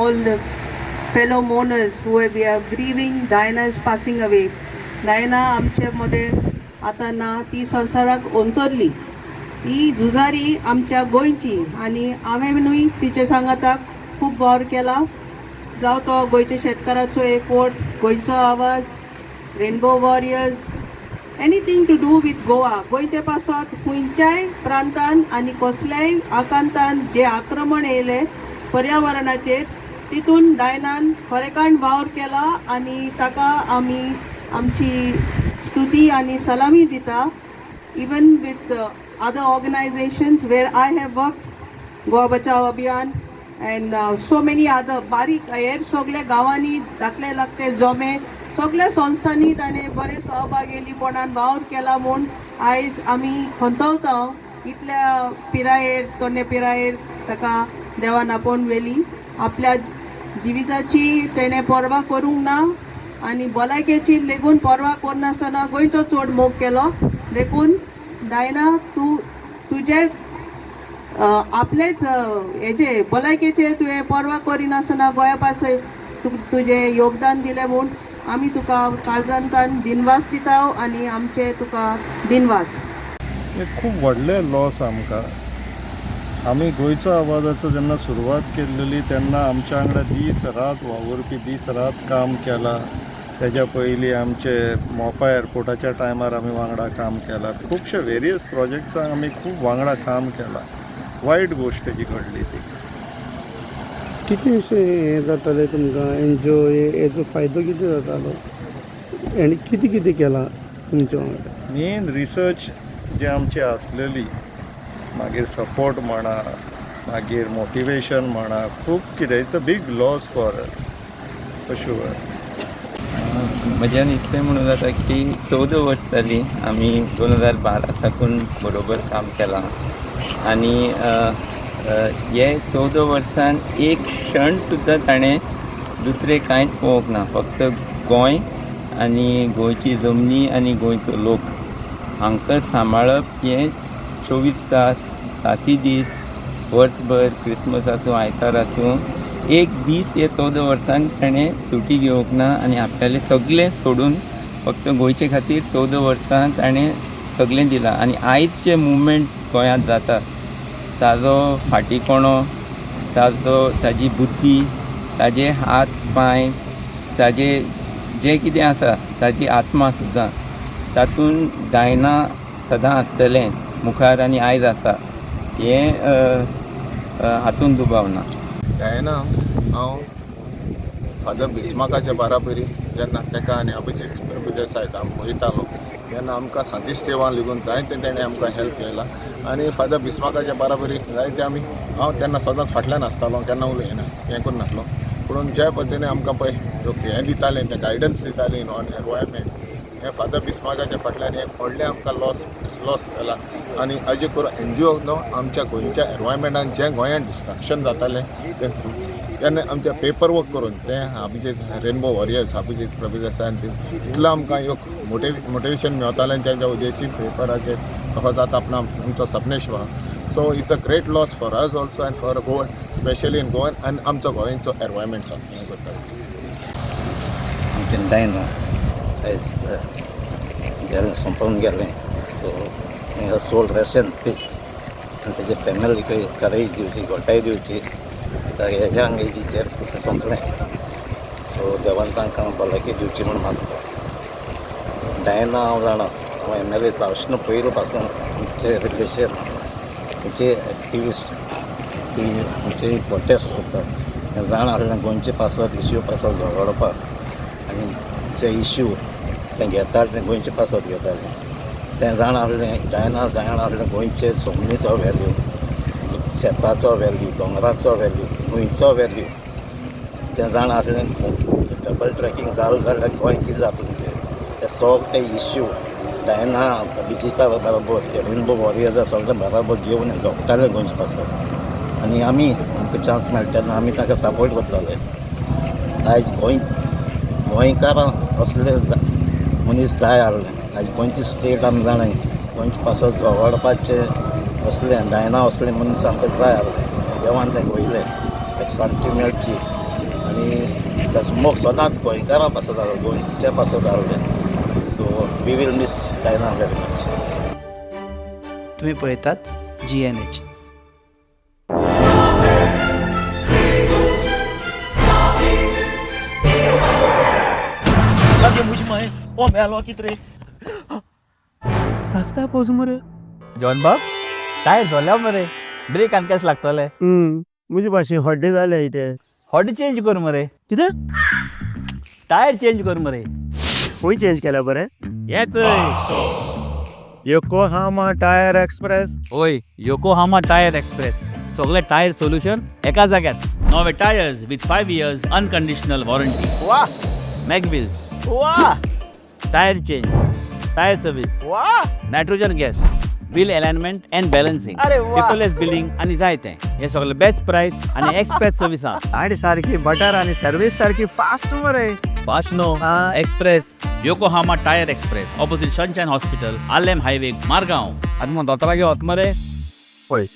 all the fellow mourners who we are grieving Diana's passing away. Diana आमचे मदें आतां ना, ती संवसाराक अंतरली. ही झुजारी आमच्या गोंयची आनी हांवें न्हय तिचे सांगाताक खूब वावर केला, जावं तो गोंयच्या शेतकाराचो एकवट, गोंयचो आवाज, Rainbow Warriors, anything to do with Goa. गोंयचे पासत खंयच्याय प्रांतान आनी कसल्याय आकांतान जे आक्रमण येयलें पर्यावरणाचेर, तितून डायनान खरेकाण वावर केला आनी ताका आमी आमची स्तुती आनी सलामी दिता. Even with other organizations where I have worked, Goa Bachao Abhiyan and so many other बारीक हेर सगल्या गांवांनी धाकले धाकटे जोमे, सगल्या संस्थांनी ताणें बरें सहभागेलीपणान वावर केला म्हूण आयज आमी खंतवता. इतल्या पिरायेर, तरणे पिरायेर ताका देवान आपोवन व्हेली. आपल्या जिविताची तेणें पर्वा करूंक ना आनी भलायकेची लेगून पर्वा करनासतना गोंयचो चड मोग केलो. देखून डायना, तूं तुजें आपलेच हेजे भलायकेचे तुवें पर्वा करिनासतना गोंया पासत तुजें योगदान दिलें म्हूण आमी तुका काळजांतान दिनवास दिता आनी आमचे तुका दिनवास. एक खूब व्हडलें लॉस आमकां. आमी गोंयचो आवाजाचो जेन्ना सुरवात केल्लेली तेन्ना आमच्या वांगडा दीस रात वावुरपी, दीस रात काम केलां. तेज्या पयलीं आमचे मोपा एअरपोर्टाच्या टायमार आमी वांगडा काम केलां. खुबशे वेरियस प्रोजेक्ट्सांक आमी खूब वांगडा काम केलां. वायट गोश्ट जी घडली ती. कितें अशें हें जातालें तुमकां, एनजीओ हेजो फायदो कितें जातालो आनी कितें कितें केलां तुमच्या वांगडा? मेन रिसर्च जी आमची आसलेली, मागीर सपोर्ट म्हणा, मागीर मोटिवेशन म्हणा, खूब कितें. It's a big loss for us, for sure. म्हज्यान इतलें म्हणूं जाता की 14 वर्स जालीं, आमी 2012 साकून बरोबर काम केलां आनी अ, अ, हे 14 वर्सान एक क्षण सुद्दां ताणें दुसरें कांयच पळोवंक ना. फक्त गोंय आनी गोंयची जमनी आनी गोंयचो लोक हांकां सांबाळप हें 24 तास, साती दीस, वर्सभर, क्रिसमस आसूं, आयतार आसूं, एक दीस हे 14 वर्सांक ताणें सुटी घेवंक ना आनी आपल्यालें सगळें सोडून फक्त गोंयचे खातीर 14 वर्सां ताणें सगळें दिलां. आनी आयज जे मुवमेंट गोंयांत जाता ताजो फाटी कोणो, ताजो, ताजी बुद्धी, ताजे हात पांय, ताजे जें कितें आसा, ताजी आत्मा सुद्दां तातूंत डायना सदां आसतलें मुखार आनी आयज आसा हें हातूंत दुबाव ना. डायना, हांव फादर बिस्माकाच्या बाराबरी जेन्ना ताका आनी अभिजीत प्रभुदेसायक आमी वयतालो तेन्ना आमकां सांतिस्तेवान लेगून जायते तेणें आमकां हेल्प केला आनी फादर बिस्माकाच्या बाराबरी जायते आमी, हांव तेन्ना सदांच फाटल्यान आसतालो, केन्ना उलयना, हें करनासलो. पूण ज्या पद्दतीन आमकां पळय हें दितालें, तें गायडन्स दितालें ऑन एनवायरमेंट, हें फादर बिस्माकाच्या फाटल्यान एक व्हडलें आमकां लॉस जाला. आनी अशें करून एनजीओ न्हू आमच्या गोंयच्या एनवायरमेंटान जें गोंयांत डिस्ट्रक्शन जातालें तें तेन्ना आमचें पेपर वर्क करून तें अभिजीत, रेनबो वॉरियर्स, अभिजीत प्रभुदेसाय, इतलो आमकां एक मोटिवेशन मेवतालें आनी तेंच्या उद्देशी पेपराचेर तसो जाता आपणा आमचो Sapnesh. So it's a great loss for us also and for Goa, specially in Goan आनी आमचो गोंयचो एनवायरमेंट सामकें हें करता. आमचें डायना आयज गेलें, सोंपोवन गेलें. So may her soul rest in peace. आनी तेजे फॅमिलीकय करेज दिवची, घटाय दिवची. आतां हेज्या हांगेचेर सोंपलें, सो देवान तांकां भलायकी दिवची म्हूण मागता. डायना हांव जाणा, हांव एमएलए जावचे पयलीं पासून आमचें रिलेशन. आमचे एक्टिविस्ट ती आमचे प्रोटेस्ट करतात हें जाणा आसलें, गोंयचे पासत, इश्यू पासत झगडपाक आनी जे इश्यू ते घेताले ते गोंयचे पासत घेताले तें जाणा आसलें. डायना जाणा आसलें गोंयचे जमनीचो व्हॅल्यू, शेताचो व्हॅल्यू, दोंगराचो व्हॅल्यू, न्हंयचो व्हॅल्यू तें जाणा आसलें. डबल ट्रॅकिंग जालें जाल्यार गोंय कितें जातलें तें, ते सगळे इश्यू डायना अभिजिता बरोबर, रेनबो वॉरियर्सा सगळे बरोबर घेवन झगडटाले गोंयचे पासत. आनी आमी, आमकां चान्स मेळटा तेन्ना आमी ताका सपोर्ट करताले. आयज गोंयकारां असले मनीस जाय आहले. आयज गोंयची स्टेट आमी जाणाय, गोंयचे पासत झगडपाचें असलें डायना असलें मनीस आमकां जाय आहले. देवान तें घडयलें, ताका शांती मेळची. आनी ताचो मोग सदांच गोंयकारां पासत आसलो, गोंयच्या पासत आसलें. So we will miss Diana very much. तुम्ही पळयतात जीएनएच. जॉन बाब, टायर जोल्या मरे, ब्रेक आनी लागतले. म्हजे भाशेन हड्डे जाले इथे. हॉट चेंज कर मरे. कितें? टायर चेंज कर मरे. खंय चेंज केल्या बरें? येच. Yokohama tyre express. ओय, योकोहामा टायर एक्सप्रेस, सगळे टायर सोल्युशन एका जाग्यार. नवे tyres with 5 years unconditional warranty. वा. मॅगव्हील्स. वा. Tyre change, tyre service. वा. Nitrogen gas, wheel alignment and balancing. अरे वा. पेपरलेस बिलिंग आनी जायते. हे सगळे बेस्ट प्राइस आनी एक्सप्रेस सर्विसा. आणि सारखी बटर आणि सर्विस सारखी फास्ट मरे. Fast no, express. Yokohama tyre express, opposite Sunshine hospital, Arlem highway, Margao. आतां मग दोतोरागे वच मरे. पळय.